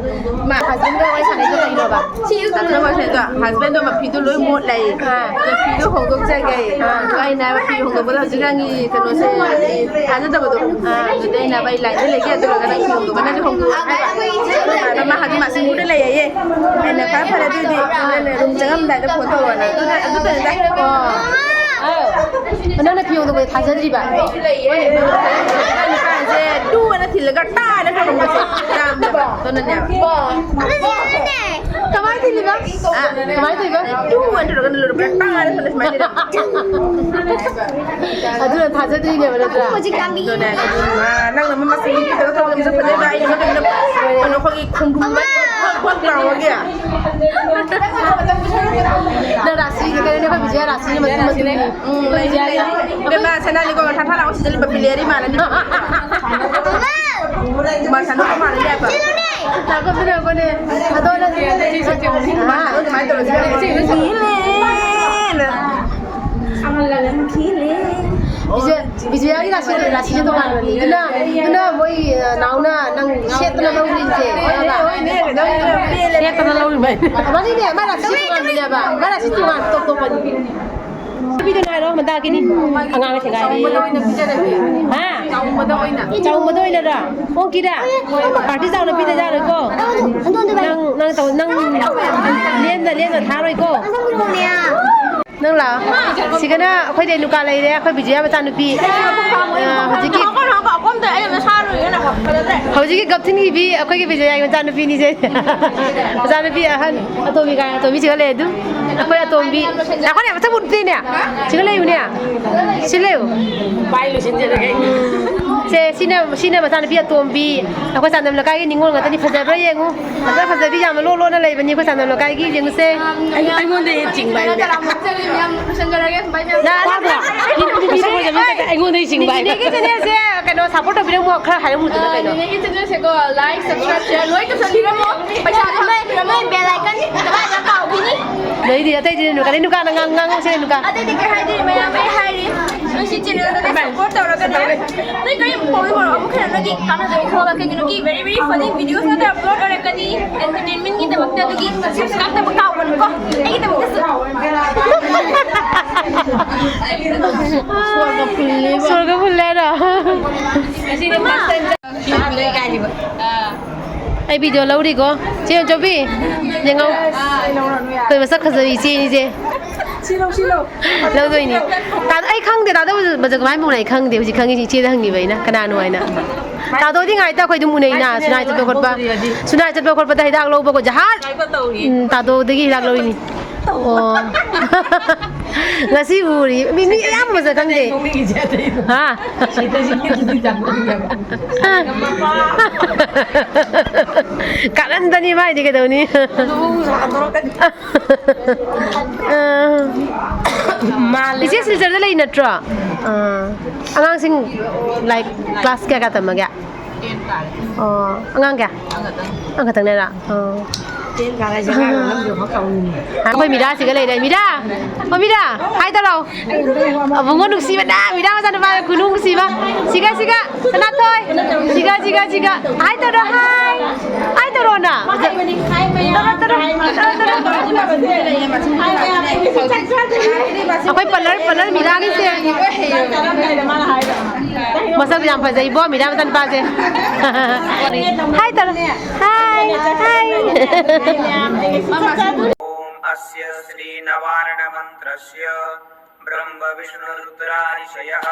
ꯃꯥ husband ꯒ ꯋꯥꯔꯤ ꯁꯥꯟꯅꯩꯗꯣ ꯀꯩꯅꯣꯕ? ꯁꯤ ꯍꯧꯖꯤꯛ ꯇꯧꯅꯕ ꯍꯧꯖꯤꯛ ꯍꯥꯏꯗꯣ, husband ꯗꯣ ꯃꯐꯤꯗꯣ ꯂꯣꯏ ꯃꯣꯠ ꯂꯩ꯫ ꯑꯥ꯫ ꯃꯐꯤꯗꯣ ꯍꯣꯡꯗꯣꯛꯆꯒꯦ꯫ ꯑꯥ꯫ ꯑꯗꯣ ꯑꯩꯅ ꯃꯐꯤ ꯍꯣꯡꯗꯣꯛꯄꯗ ꯍꯧꯖꯤꯛꯀꯥꯟꯒꯤ ꯀꯩꯅꯣꯁꯦ ꯊꯥꯖꯗꯕꯗꯣ꯫ ꯑꯥ꯫ ꯑꯗꯨꯗ ꯑꯩꯅ ꯚꯥꯏ line ꯗ ꯂꯩꯒꯦ, ꯑꯗꯨꯒ ꯅꯪ ꯐꯤ ꯍꯣꯡꯗꯣꯛꯄ ꯅꯪꯁꯨ ꯍꯣꯡꯗꯣꯛꯑꯣ ꯍꯥꯏꯕ꯫ ꯑꯗꯣ ꯃꯥ ꯍꯧꯖꯤꯛ ꯃꯥ ꯁꯤꯡꯖꯃꯩꯗ ꯂꯩ ꯍꯥꯏꯌꯦ꯫ ꯑꯩꯅ ꯐꯔꯦ ꯐꯔꯦ ꯑꯗꯨꯗꯤ ꯅꯪꯅ room ꯆꯪꯉꯝꯗꯥꯏꯗ phone ꯇꯧꯔꯛꯑꯣꯅ꯫ ꯑꯗꯨꯗ, ꯑꯗꯨꯗꯅꯤꯗ꯫ ꯑꯣ꯫ ꯑꯥꯎ꯫ ꯅꯪꯅ ꯐꯤ ꯍꯣꯡꯗꯣꯛꯄꯗ ꯊꯥꯖꯗ꯭ꯔꯤꯕ? ꯅꯨꯄꯥꯁꯦ ꯂꯨ ꯑꯅ ꯊꯤꯜꯂꯒ ꯇꯥꯅ ꯊꯝꯃꯝꯕꯁꯦ ꯌꯥꯝꯅ ꯑꯗꯨꯅꯅꯦꯕ꯫ ꯑꯗꯨꯗꯤ ꯌꯥꯔꯦꯅꯦ꯫ ꯀꯃꯥꯏꯅ ꯇꯧꯔꯤꯕ? ꯑꯥ, ꯀꯃꯥꯏꯅ ꯇꯧꯔꯤꯕ? ꯇꯨ ꯑꯅ ꯇꯧꯔꯒ ꯂꯣꯏꯔꯦ, ꯄꯦꯛ ꯄꯥꯡ ꯍꯥꯏꯔ ꯁꯣꯝꯗ ꯁꯨꯃꯥꯏꯅ ꯂꯩꯔꯦ꯫ ꯑꯗꯨꯅ ꯊꯥꯖꯗꯣꯏꯅꯦꯕ, ꯅꯠꯇ꯭ꯔꯥ? ꯍꯧꯖꯤꯛ ꯀꯥꯟꯗꯤ ꯑꯗꯨꯅꯦ, ꯑꯗꯨꯅ ꯅꯪꯅ ꯃꯃꯥ ꯁꯤꯒꯤ ꯈꯤꯇꯪ ꯇꯧꯕꯗ ꯃꯁꯛ ꯐꯖꯩꯕ, ꯑꯩꯅ ꯃꯇꯝꯗ ꯀꯩꯅꯣ ꯑꯩꯈꯣꯏꯒꯤ ꯈꯣꯡꯗ꯭ꯔꯨꯝ ꯐꯛ ꯐꯛ ꯂꯥꯎꯕꯒꯤ꯫ ꯅꯪ ꯔꯥꯁꯤꯅꯤ ꯀꯩꯅꯣꯅꯦ, ꯑꯩꯈꯣꯏ ꯕꯤꯖꯌ ꯔꯥꯁꯤꯅꯤ, ꯃꯇꯨꯝ ꯃꯇꯨꯝꯅꯤ꯫ ꯎꯝ, ꯂꯩ, ꯂꯩ꯫ ꯏꯕꯦꯝꯃ, ꯁꯅꯥꯅꯤꯀꯣ, ꯊꯥ ꯊꯥ ꯂꯥꯎ, ꯁꯤꯗ ꯂꯨꯄꯥ ꯄꯤꯂꯦꯔꯤ ꯃꯥꯜꯂꯅꯤ꯫ ꯃꯥ ꯁꯅꯥ ꯃꯥꯜꯂꯅꯤ ꯍꯥꯏꯕ꯫ ꯂꯥꯛꯀꯣ, ꯂꯥꯛꯀꯣꯅꯦ꯫ ꯑꯗꯣ ꯅꯪ, ꯑꯥ꯫ ꯑꯗꯨꯃꯥꯏꯅ ꯇꯧꯔꯁꯤ꯫ ꯕꯤꯖꯦ-, ꯕꯤꯖꯌꯥꯒꯤ ꯔꯥꯁꯤ, ꯔꯥꯁꯤꯁꯦ ꯇꯣꯉꯥꯟꯕꯅꯤ꯫ ꯑꯗꯨꯅ, ꯑꯗꯨꯅ ꯃꯣꯏ, ꯑ, ꯅꯥꯎꯅ ꯅꯪ ꯁꯦꯠꯇꯅ ꯂꯧꯔꯤꯁꯦ꯫ ꯁꯦꯠꯇꯅ ꯂꯧꯔꯤꯕ꯫ ꯃꯥꯅꯤꯅꯦ, ꯃꯥ ꯔꯥꯁꯤ ꯇꯣꯉꯥꯟꯕꯅꯦꯕ꯫ ꯃꯥ ꯔꯥꯁꯤ ꯇꯣꯉꯥꯟ, ꯇꯣꯞ ꯇꯣꯞꯄꯅꯤ꯫ ꯄꯤꯗꯅ ꯍꯥꯏꯔꯣ, ꯃꯇꯥꯒꯤꯅꯤ꯫ ꯑꯉꯥꯡ ꯁꯦꯒꯥꯏꯔꯦ꯫ ꯆꯥꯎꯕꯗ ꯑꯣꯏꯅ ꯄꯤꯖꯔꯒꯦ꯫ ꯍꯥ? ꯆꯥꯎꯕꯗ ꯑꯣꯏꯅ꯫ ꯆꯥꯎꯕꯗ ꯑꯣꯏꯅꯔꯣ? ꯑꯣꯛꯀꯤꯔꯥ? ꯄꯥꯔꯇꯤ ꯆꯥꯎꯅ ꯄꯤꯗ ꯌꯥꯔꯣꯏꯀꯣ? ꯅꯪ, ꯅꯪ ꯇꯧ-, ꯅꯪ ꯂꯦꯝꯅ, ꯂꯦꯝꯅ ꯊꯥꯔꯣꯏꯀꯣ? ꯅꯪ ꯂꯥꯛꯑꯣ꯫ ꯁꯤꯒꯅ ꯑꯩꯈꯣꯏ ꯔꯦꯅꯨꯀꯥ ꯂꯩꯔꯦ, ꯑꯩꯈꯣꯏ ꯕꯤꯖꯌꯥ ꯃꯆꯥꯅꯨꯄꯤ꯫ ꯑ, ꯍꯧꯖꯤꯛꯀꯤ, ꯍꯧꯖꯤꯛꯀꯤ ꯒꯞꯊꯤꯟ ꯏꯕꯤ ꯑꯩꯈꯣꯏꯒꯤ ꯕꯤꯖꯌꯥꯒꯤ ꯃꯆꯥꯅꯨꯄꯤꯅꯤꯁꯦ꯫ ꯃꯆꯥꯅꯨꯄꯤ ꯑꯍꯟ ꯑꯇꯣꯝꯕꯤ ꯀꯥꯏ, ꯑꯇꯣꯝꯕꯤ ꯁꯤꯒ ꯂꯩ ꯑꯗꯨ꯫ ꯑꯩꯈꯣꯏ ꯑꯇꯣꯝꯕꯤ꯫ ꯉꯥꯏꯈꯣꯅꯦ, ꯃꯁꯛ ꯎꯠꯇꯦꯅꯦ꯫ ꯁꯤꯒ ꯂꯩꯌꯨꯅꯦ꯫ ꯁꯤ ꯂꯩꯌꯨ꯫ ꯁꯦ, ꯁꯤꯅ, ꯁꯤꯅ ꯃꯆꯥꯅꯨꯄꯤ ꯑꯇꯣꯝꯕꯤ꯫ ꯑꯩꯈꯣꯏ ꯆꯥꯟꯗꯝ ꯂꯩꯀꯥꯏꯒꯤ ꯅꯤꯉꯣꯜ ꯉꯥꯛꯇꯅꯤ꯫ ꯐꯖꯕ꯭ꯔꯥ ꯌꯦꯡꯉꯨ꯫ ꯐꯖ ꯐꯖꯕꯤ ꯌꯥꯝꯅ ꯂꯣꯟ ꯂꯣꯟꯅ ꯂꯩꯕꯅꯤ ꯑꯩꯈꯣꯏ ꯆꯥꯟꯗꯝ ꯂꯩꯀꯥꯏꯒꯤ꯫ ꯌꯦꯡꯉꯨꯁꯦ꯫ ꯑꯩ-, ꯑꯩꯉꯣꯟꯗ ꯍꯦꯟꯅ ꯆꯤꯡꯕ ꯍꯥꯏꯕꯅꯦ꯫ ꯇꯥꯕ꯭ꯔꯣ? ꯃꯁꯛ ꯐꯖꯕꯤ ꯅꯠꯇꯦ, ꯑꯩꯉꯣꯟꯗꯒꯤ ꯆꯤꯡꯕ ꯍꯥꯏꯕ꯫ ꯅꯦꯅꯦꯒꯤ ꯆꯦꯅꯦꯜꯁꯦ ꯀꯩꯅꯣ ꯁꯞꯄꯣꯔꯠ ꯇꯧꯕꯤꯔꯝꯃꯣ, ꯈꯔ ꯍꯥꯏꯔꯝꯃꯨꯗꯅ ꯀꯩꯅꯣ꯫ ꯅꯦꯅꯦꯒꯤ ꯆꯦꯅꯦꯜꯁꯦꯀꯣ, ꯂꯥꯏꯛ, ꯁꯕꯁꯀ꯭ꯔꯥꯏꯕ, ꯁꯤꯌꯔ ꯂꯣꯏ ꯇꯧꯁꯟꯕꯤꯔꯝꯃꯣ꯫ ꯄꯩꯁꯥ ꯅꯣꯏ, ꯅꯣꯏ ꯕꯦꯜ ꯑꯥꯏꯀꯟ ꯗꯕꯥꯏꯗ ꯀꯥꯎꯈꯤꯅꯤ꯫ ꯑꯗꯩꯗꯤ ꯑꯇꯩꯗꯤ ꯔꯦꯅꯨꯀꯥ, ꯔꯦꯅꯨꯀꯥꯅ ꯉꯥꯡ-, ꯉꯥꯡꯉꯣꯁꯦ ꯔꯦꯅꯨꯀꯥ꯫ ꯑꯇꯩꯗꯤ ꯀꯩ ꯍꯥꯏꯗꯣꯏꯅꯣ ꯃꯌꯥꯝ, ꯑꯩ ꯍꯥꯏꯔꯤ꯫ ꯅꯣꯏ ꯁꯤ ꯆꯦꯅꯦꯜꯗꯨꯗ ꯁꯞꯄꯣꯔꯠ ꯇꯧꯔꯒꯅꯦ꯫ ꯅꯣꯏ ꯀꯔꯤ ꯄꯥꯎꯗꯤ ꯄꯥꯎꯔꯣ, ꯑꯃꯨꯛ ꯍꯦꯟꯅ ꯅꯣꯏꯒꯤ ꯀꯥꯟꯅꯗꯕ ꯊꯣꯛꯑꯒ ꯀꯩꯒꯤꯅꯣꯒꯤ very very funny videos ꯉꯥꯛꯇ ꯑꯞꯂꯣꯗ ꯑꯣꯏꯔꯛꯀꯅꯤ꯫ ꯑꯦꯟꯇꯔꯇꯦꯟꯃꯦꯟꯒꯤꯗꯃꯛꯇ ꯑꯗꯨꯒꯤ ꯁꯕꯁꯀ꯭ꯔꯥꯏꯕ ꯇꯧꯕ ꯀꯥꯎꯒꯅꯨꯀꯣ꯫ ꯑꯩꯒꯤꯗꯃꯛꯇꯁꯨ꯫ ꯁꯣꯔꯒ ꯐꯨꯜꯂꯦ ꯍꯥꯏꯔꯣ? ꯑꯩ ꯚꯤꯗꯤꯑꯣ ꯂꯧꯔꯤꯀꯣ꯫ ꯆꯦ ꯆꯧꯕꯤ, ꯌꯦꯡꯉꯧ꯫ ꯑꯩꯈꯣꯏ ꯃꯁꯛ ꯐꯖꯕꯤ ꯏꯆꯦꯅꯤꯁꯦ꯫ ꯂꯧꯗꯣꯏꯅꯤ꯫ ꯇꯥꯗꯣ, ꯑꯩ ꯈꯪꯗꯦ, ꯇꯥꯗꯣ ꯕꯖ-, ꯕꯖ ꯀꯃꯥꯏꯅ ꯃꯨꯛꯅꯩ ꯈꯪꯗꯦ꯫ ꯍꯧꯖꯤꯛ ꯈꯪꯉꯤꯁꯤ ꯏꯆꯦꯗ ꯍꯪꯉꯤꯕ ꯑꯩꯅ ꯀꯅꯥꯅꯣ ꯍꯥꯏꯅ꯫ ꯇꯥꯗꯣꯗꯤ ꯉꯥꯏꯇ ꯑꯩꯈꯣꯏ ꯑꯗꯨꯝ ꯎꯅꯩꯅ, ꯁꯨꯅꯥꯏ ꯆꯠꯄ ꯈꯣꯠꯄ, ꯁꯨꯅꯥꯏ ꯆꯠꯄ ꯈꯣꯠꯄꯗ ꯍꯤꯗꯥꯛ ꯂꯧꯕꯀꯣ, ꯖꯍꯥꯖ꯫ ꯎꯝ, ꯇꯥꯗꯣꯗꯒꯤ ꯍꯤꯗꯥꯛ ꯂꯧꯔꯤꯅꯤ꯫ ꯑꯣ꯫ ꯉꯁꯤ ꯎꯔꯤ꯫ ꯃꯤ, ꯃꯤ ꯑꯌꯥꯝꯕ ꯃꯁꯛ ꯈꯪꯗꯦ꯫ ꯍꯥ? ꯀꯥꯔꯟꯗꯅꯤ ꯃꯥꯏꯗꯤ ꯀꯩꯗꯧꯅꯤ? ꯑꯥ꯫ ꯃꯥꯜꯂꯦ꯫ ꯏꯆꯦ ꯁꯤꯜꯆꯔꯗ ꯂꯩ ꯅꯠꯇ꯭ꯔꯣ? ꯑꯥ꯫ ꯑꯉꯥꯡꯁꯤꯡ, like, class ꯀꯌꯥ ꯀꯌꯥ ꯇꯝꯃꯒꯦ? ꯑꯣ, ꯑꯉꯥꯡ ꯀꯌꯥ? ꯑꯃꯈꯛꯇꯪꯅꯦꯔꯥ? ꯑꯣ꯫ ꯑꯩꯈꯣꯏ ꯃꯤꯔꯥꯁꯤꯒ ꯂꯩꯔꯦ꯫ ꯃꯤꯔꯥ! ꯑꯣ, ꯃꯤꯔꯥ! Hi ꯇꯧꯔꯣ꯫ ꯑꯕꯨꯡꯉꯣ ꯅꯨꯡꯁꯤꯕꯅ, ꯃꯤꯔꯥ ꯃꯆꯥꯅꯨꯄꯥ ꯈꯨꯅꯨꯡ ꯅꯨꯡꯁꯤꯕ꯫ ꯁꯤꯒ, ꯁꯤꯒ, ꯁꯅꯥꯊꯣꯏ꯫ ꯁꯤꯒ, ꯁꯤꯒ, ꯁꯤꯒ꯫ Hi ꯇꯧꯔꯣ, hi꯫ Hi ꯇꯧꯔꯣꯅ꯫ ꯇꯧꯔꯣ, ꯇꯧꯔꯣ, ꯇꯧꯔꯣ, ꯇꯧꯔꯣ꯫ ꯑꯩꯈꯣꯏ ꯄꯥꯔꯂꯔ, ꯄꯥꯔꯂꯔ ꯃꯤꯔꯥꯒꯤꯁꯦ꯫ ꯃꯁꯛ ꯌꯥꯝ ꯐꯖꯩꯕꯣ, ꯃꯤꯔꯥ ꯃꯆꯥꯅꯨꯄꯥꯁꯦ꯫ Hi ꯇꯧꯔꯣ꯫ Hi, hi. ॐ अस्य श्रीनवारणमन्त्रस्य ब्रह्मविष्णुरुद्रादिशयः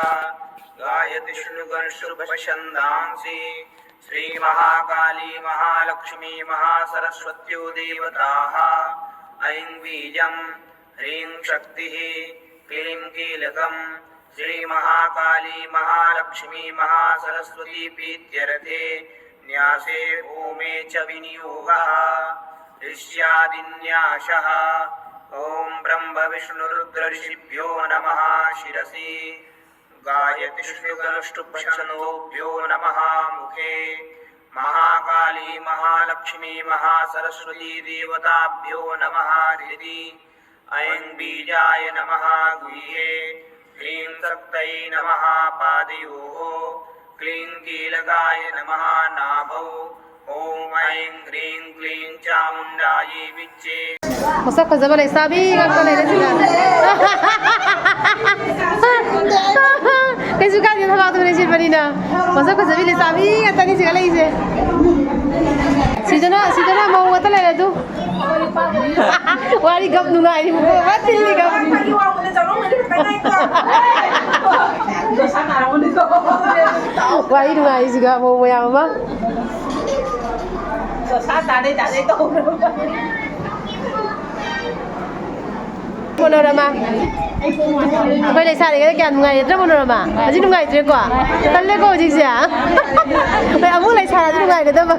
गायति शृणुगणशुभछन्दांसि। श्रीमहाकाली महालक्ष्मी महासरस्वत्यो देवताः। ऐं बीजं ह्रीं शक्तिः क्लीं कीलकं श्रीमहाकाली महालक्ष्मी महासरस्वती प्रीत्यर्थे न्यासे होमे च विनियोगः ऋष्यादिन्यासः। ॐ ब्रह्मविष्णुरुद्रऋषिभ्यो नमः शिरसि। गायति शृणुगणशुभछन्दोभ्यो नमः मुखे। महाकाली महालक्ष्मी महासरस्वती देवताभ्यो नमः हृदि। ऐं बीजाय नमः गुह्ये। ह्रीं शक्तये नमः पादयोः। क्लीं कीलकाय नमः नाभौ। ॐ ऐं ह्रीं क्लीं चामुण्डायै विच्चे। ꯃꯁꯛ ꯐꯖꯕ ꯂꯩꯁꯥꯕꯤ ꯉꯥꯛꯇ ꯂꯩꯔꯦ ꯁꯤꯗ꯫ ꯀꯩꯁꯨ ꯀꯥꯏꯗꯦ, ꯊꯕꯥꯛꯇꯣ ꯂꯩꯁꯤꯟꯕꯅꯤꯅ꯫ ꯃꯁꯛ ꯐꯖꯕꯤ ꯂꯩꯁꯥꯕꯤ ꯉꯥꯛꯇꯅꯤ ꯁꯤꯗ ꯂꯩꯁꯦ꯫ ꯁꯤꯗꯅ, ꯁꯤꯗꯅ ꯃꯧ ꯉꯥꯛꯇ ꯂꯩꯔꯦ ꯑꯗꯨ꯫ ꯋꯥꯔꯤ ꯒꯞ ꯅꯨꯡꯉꯥꯏꯔꯤꯕꯀꯣ, ꯃꯥ ꯆꯤꯜꯂꯤ ꯒꯞ꯫ ꯋꯥꯔꯤ ꯅꯨꯡꯉꯥꯏꯔꯤꯁꯤꯒ ꯃꯑꯣꯡ ꯃꯌꯥꯝ ꯑꯃ꯫ ꯃꯣꯅꯣꯔꯃꯥ, ꯑꯩꯈꯣꯏ ꯂꯩꯁꯥꯔꯤꯉꯩꯗ ꯀꯌꯥ ꯅꯨꯡꯉꯥꯏꯔꯦꯗ꯭ꯔ ꯃꯣꯅꯣꯔꯃꯥ? ꯍꯧꯖꯤꯛ ꯅꯨꯡꯉꯥꯏꯇ꯭ꯔꯦꯀꯣ? ꯇꯜꯂꯦꯀꯣ ꯍꯧꯖꯤꯛꯁꯦ꯫ ꯍꯣꯏ, ꯑꯃꯨꯛ ꯂꯩꯁꯥꯔꯗꯤ ꯅꯨꯡꯉꯥꯏꯒꯗꯕ꯫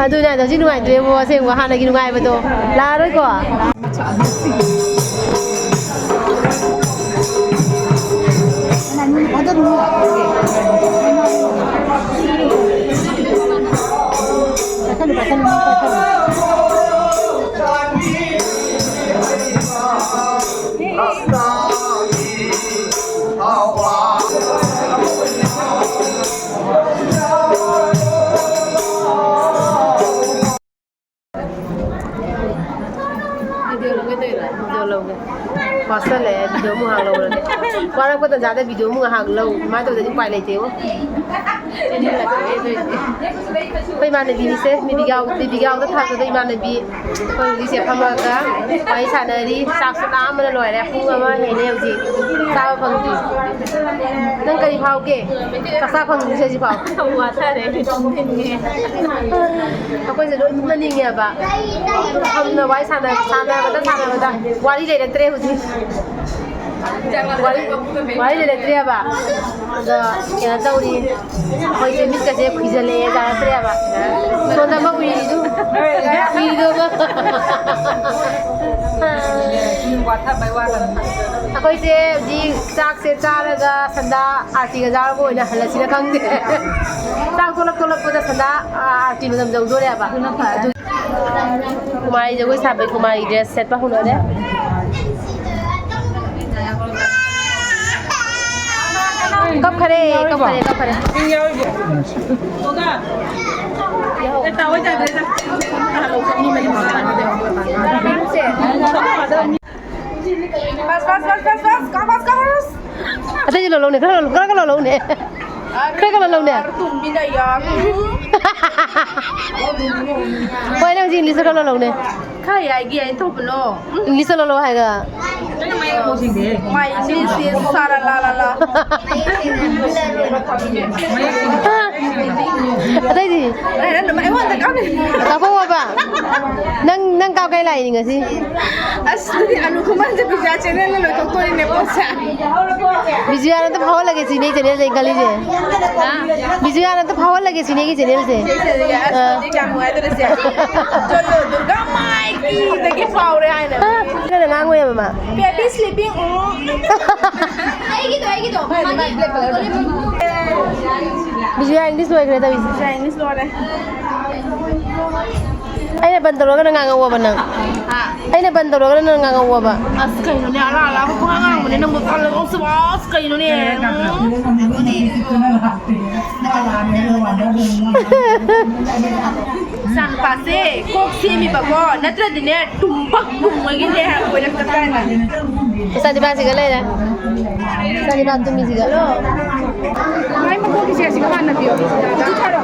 ꯑꯗꯨꯅꯦ, ꯍꯧꯖꯤꯛ ꯅꯨꯡꯉꯥꯏꯇ꯭ꯔꯦꯕꯣ, ꯑꯁꯦꯡꯕ ꯍꯥꯟꯅꯒꯤ ꯅꯨꯡꯉꯥꯏꯕꯗꯣ ꯂꯥꯛꯑꯔꯣꯏꯀꯣ꯫ ꯚꯤꯗꯤꯑꯣ ꯂꯧꯒꯦ ꯇꯧꯔꯤꯔꯣ? ꯚꯤꯗꯤꯑꯣ ꯂꯧꯒꯦ꯫ ꯋꯥꯁꯜꯂꯛꯑꯦ, ꯚꯤꯗꯤꯑꯣ ꯑꯃꯨꯛ ꯉꯥꯏꯍꯥꯛ ꯂꯧꯔꯒꯦ꯫ ꯋꯥꯔꯛꯄ ꯇꯟꯖꯥꯗ ꯚꯤꯗꯤꯑꯣ ꯑꯃꯨꯛ ꯉꯥꯏꯍꯥꯛ ꯂꯧ꯫ ꯑꯗꯨꯃꯥꯏꯅ ꯇꯧꯗꯗꯤ ꯎꯄꯥꯏ ꯂꯩꯇꯦꯕꯣ꯫ ꯑꯩꯈꯣꯏ ꯏꯃꯥꯟꯅꯕꯤꯅꯤꯁꯦ, ꯃꯤꯕꯤꯒꯥꯎ, ꯃꯤꯕꯤꯒꯥꯎꯗ ꯊꯥꯛꯄꯗ ꯏꯃꯥꯟꯅꯕꯤ꯫ ꯑꯩꯈꯣꯏ ꯍꯧꯖꯤꯛꯁꯦ ꯐꯝꯃꯒ ꯋꯥꯔꯤ ꯁꯥꯟꯅꯔꯤ꯫ ꯆꯥꯛꯁꯨ ꯂꯥꯝꯕꯅ ꯂꯣꯏꯔꯦ꯫ ꯄꯨꯡ ꯑꯃ ꯍꯦꯜꯂꯦ ꯍꯧꯖꯤꯛ꯫ ꯆꯥꯕ ꯐꯪꯗ꯭ꯔꯤ꯫ ꯅꯪ ꯀꯔꯤ ꯐꯥꯎꯒꯦ? ꯆꯥꯛ ꯆꯥ ꯐꯪꯗ꯭ꯔꯤꯁꯦ ꯍꯧꯖꯤꯛ ꯐꯥꯎ꯫ ꯋꯥꯊꯔꯦ, ꯇꯨꯝꯅꯤꯡꯉꯦ꯫ ꯑꯩꯈꯣꯏꯁꯦ ꯂꯣꯏ ꯇꯨꯝꯅꯅꯤꯡꯉꯦꯕ꯫ ꯐꯝꯅ ꯋꯥꯔꯤ ꯁꯥꯟꯅ-, ꯁꯥꯟꯅꯕꯗ, ꯁꯥꯟꯅꯕꯗ ꯋꯥꯔꯤ ꯂꯩꯔꯛꯇ꯭ꯔꯦ ꯍꯧꯖꯤꯛ꯫ ꯋꯥꯔꯤ, ꯋꯥꯔꯤ ꯂꯩꯔꯛꯇ꯭ꯔꯦꯕ꯫ ꯑꯗꯣ ꯀꯩꯅꯣ ꯇꯧꯔꯤ꯫ ꯑꯩꯈꯣꯏꯁꯦ ꯃꯤꯠꯀꯁꯦ ꯈꯨꯏꯖꯜꯂꯛꯑꯦ, ꯌꯥꯔꯛꯇ꯭ꯔꯦꯕ꯫ ꯁꯣꯝꯗ ꯑꯃ ꯎꯏꯔꯤꯗꯨ, ꯎꯏꯔꯤꯗꯨ ꯑꯃ꯫ ꯑꯩꯈꯣꯏꯁꯦ ꯍꯧꯖꯤꯛ ꯆꯥꯛꯁꯦ ꯆꯥꯔꯒ ꯁꯟꯗꯥ ꯑꯥꯔꯇꯤꯒ ꯆꯥꯔꯒ ꯑꯣꯏꯅ ꯍꯜꯂꯁꯤꯔ ꯈꯪꯗꯦ꯫ ꯆꯥꯛ ꯊꯣꯛꯂꯛ ꯊꯣꯛꯂꯛꯄꯗ ꯁꯟꯗꯥ, ꯑꯥ, ꯑꯥꯔꯇꯤ ꯃꯇꯝ ꯌꯧꯗꯣꯔꯦꯕ꯫ ꯀꯨꯃꯥꯔꯤ ꯖꯒꯣꯏ ꯁꯥꯕꯩ ꯀꯨꯃꯥꯔꯤ ꯗ꯭ꯔꯦꯁ ꯁꯦꯠꯄ ꯍꯧꯅꯔꯦ꯫ ꯀꯞꯈꯔꯦ, ꯀꯞꯈꯔꯦ, ꯀꯞꯈꯔꯦ꯫ ꯕꯁ, ꯕꯁ, ꯕꯁ, ꯕꯁ, ꯕꯁ, ꯀꯥ ꯕꯁ, ꯀꯥ ꯕꯁ꯫ ꯑꯇꯩꯁꯨ ꯂꯣꯜꯍꯧꯅꯦ, ꯈꯔ ꯂꯣꯜꯍꯧ-, ꯈꯔ, ꯈꯔ ꯂꯣꯜꯍꯧꯅꯦ꯫ ꯈꯔ ꯀꯟꯅ ꯂꯧꯅꯦ꯫ ꯌꯥꯔ ꯇꯨꯝꯕꯤꯅ ꯌꯥꯔ꯫ ꯍꯣꯏ, ꯅꯪ ꯍꯧꯖꯤꯛ ꯏꯪꯂꯤꯁꯇ ꯈꯔ ꯂꯧꯅꯦ꯫ ꯈꯔ ꯌꯥꯏꯒꯤ ꯍꯥꯏꯅ ꯇꯧꯕꯅꯣ꯫ ꯏꯪꯂꯤꯁꯇ ꯂꯧ ꯍꯥꯏꯒ꯫ My English is ꯁꯥꯔꯥ ꯂꯥ ꯂꯥ ꯂꯥ꯫ ꯑꯇꯩꯗꯤ? ꯑꯩꯉꯣꯟꯗ ꯀꯥꯞꯄꯤ꯫ ꯀꯥꯞꯍꯧꯑꯣꯕ꯫ ꯅꯪ, ꯅꯪ ꯀꯥꯞꯀꯦ ꯂꯥꯛꯏꯅꯤ ꯉꯁꯤ꯫ ꯑꯁ, ꯑꯗꯨꯗꯤ ꯑꯅꯨ ꯈꯨꯃꯟꯁꯦ ꯕꯤꯖꯤꯌꯥ ꯆꯦꯅꯦꯜꯅ ꯂꯣꯏꯊꯣꯛꯇꯣꯔꯤꯅꯦ ꯄꯣꯠꯁꯦ꯫ ꯕꯤꯖꯤꯌꯥꯅ ꯑꯝꯇ ꯐꯥꯎꯍꯜꯂꯒꯦ ꯁꯤꯅꯦ ꯑꯩ ꯆꯦꯅꯦꯜꯁꯦ ꯑꯩ ꯈꯜꯂꯤꯁꯦ꯫ ꯍꯥ? ꯕꯤꯖꯤꯌꯥꯅ ꯑꯝꯇ ꯐꯥꯎꯍꯜꯂꯒꯦ ꯁꯤꯅꯦ ꯑꯩꯒꯤ ꯆꯦꯅꯦꯜꯁꯦ꯫ ꯁꯦ, ꯁꯦ, ꯁꯦ, ꯑꯁ, ꯑꯥ꯫ ꯑꯗꯨꯗꯤ ꯀꯌꯥꯝ ꯅꯨꯡꯉꯥꯏꯗꯣꯔꯦ ꯁꯦ꯫ ꯆꯣꯂꯣ, ꯗꯨꯔꯒꯥ ꯃꯥꯏꯒꯤꯗꯒꯤ ꯐꯥꯎꯔꯦ ꯍꯥꯏꯅ꯫ ꯑꯥ, ꯀꯟꯅ ꯉꯥꯡꯉꯣꯏꯕ ꯃꯥ꯫ Baby sleeping, ꯎꯝ꯫ ꯑꯩꯒꯤꯗꯣ, ꯑꯩꯒꯤꯗꯣ, ꯃꯥꯒꯤ ꯕꯤꯖꯤꯌꯥ ꯏꯪꯂꯤꯁ ꯂꯣꯏꯈ꯭ꯔꯦ ꯇꯧꯔꯤꯁꯦ꯫ ꯕꯤꯖꯤꯌꯥ ꯏꯪꯂꯤꯁ ꯂꯣꯏꯔꯦ꯫ ꯑꯩꯅ ꯕꯟ ꯇꯧꯔꯒ ꯅꯪ ꯉꯥꯡꯉꯛꯑꯣꯕ ꯅꯪ꯫ ꯍꯥ? ꯑꯩꯅ ꯕꯟ ꯇꯧꯔꯒ ꯅꯪ ꯉꯥꯡꯉꯛꯑꯣꯕ꯫ ꯑꯁ, ꯀꯩꯅꯣꯅꯦ, ꯑꯔꯥ ꯑꯔꯥꯕ ꯄꯉꯥꯡ ꯉꯥꯡꯕꯅꯦ ꯅꯪꯕꯨ ꯇꯜꯂꯦ꯫ ꯑꯁ, ꯑꯁ, ꯀꯩꯅꯣꯅꯦ? ꯎꯝ꯫ ꯏꯆꯥꯅꯨꯄꯥꯁꯦ ꯀꯣꯛ ꯁꯦꯝꯃꯤꯕꯀꯣ, ꯅꯠꯇ꯭ꯔꯗꯤꯅꯦ, ꯇꯨꯝꯕ ꯇꯨꯝꯕꯒꯤꯅꯦ, ꯀꯣꯏꯔꯛꯇ ꯀꯥꯏꯅ꯫ ꯏꯆꯥꯅꯨꯄꯥꯁꯤꯒ ꯂꯩꯔꯦ꯫ ꯏꯆꯥꯅꯨꯄꯥ ꯇꯨꯝꯃꯤꯁꯤꯒ꯫ ꯃꯥꯏ ꯃꯀꯣꯛꯀꯤꯁꯦ ꯑꯁꯤꯒ ꯃꯥꯟꯅꯕꯤꯌꯣ꯫ ꯑꯗꯨ ꯊꯥꯔꯣ꯫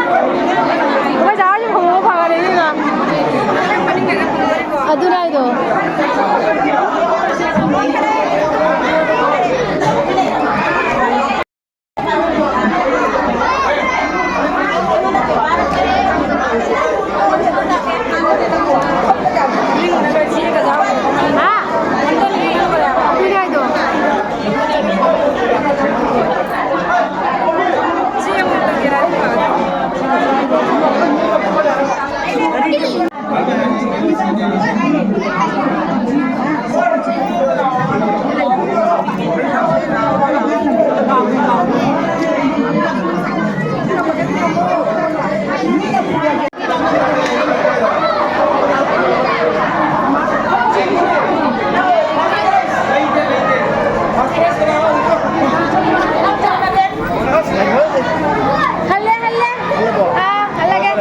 ꯑꯩꯈꯣꯏ ꯆꯥ ꯍꯣꯏꯁꯨ ꯐꯪꯉꯣ ꯐꯒꯅꯤ ꯑꯗꯨꯅ꯫ ꯑꯗꯨꯅ ꯍꯥꯏꯗꯣ꯫ ꯍꯥ? ꯑꯗꯨꯅꯦ ꯍꯥꯏꯗꯣ꯫ ꯍꯜꯂꯦ, ꯍꯜꯂꯦ꯫ ꯑꯥ, ꯍꯜꯂꯒꯦ꯫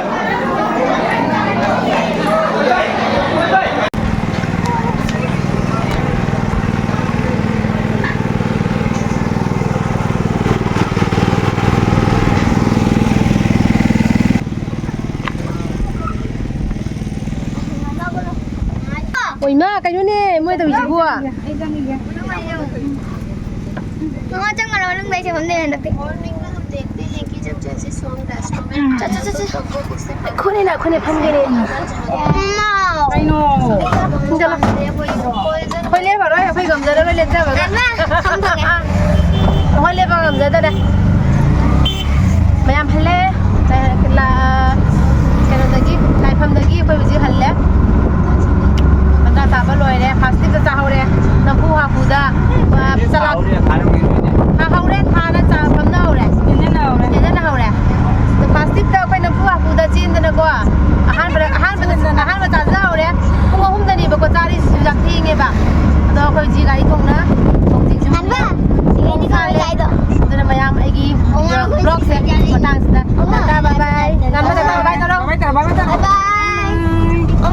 ꯑꯣꯏꯃꯥ, ꯀꯩꯅꯣꯅꯦ ꯃꯣꯏ ꯇꯧꯔꯤꯁꯤꯕꯨ? ꯃꯉꯥ ꯆꯪꯉꯔꯣ ꯃꯅꯨꯡꯗ ꯑꯩꯁꯦ ꯐꯝꯗꯣꯏꯅꯦ ꯍꯟꯗꯛꯇꯤ꯫ ꯆꯠ, ꯆꯠ, ꯆꯠ, ꯆꯠ꯫ ꯑꯩꯈꯣꯏꯅ, ꯑꯩꯈꯣꯏꯅ ꯐꯝꯒꯦꯅꯦ꯫ ꯀꯩꯅꯣ? ꯆꯠꯂꯣ꯫ ꯑꯩꯈꯣꯏ ꯂꯦꯞꯄꯔꯣꯏ, ꯑꯩꯈꯣꯏ ꯉꯝꯖꯔꯔꯣꯏ ꯂꯦꯞꯆꯕꯒ꯫ ꯐꯝ ꯐꯪꯉꯦ꯫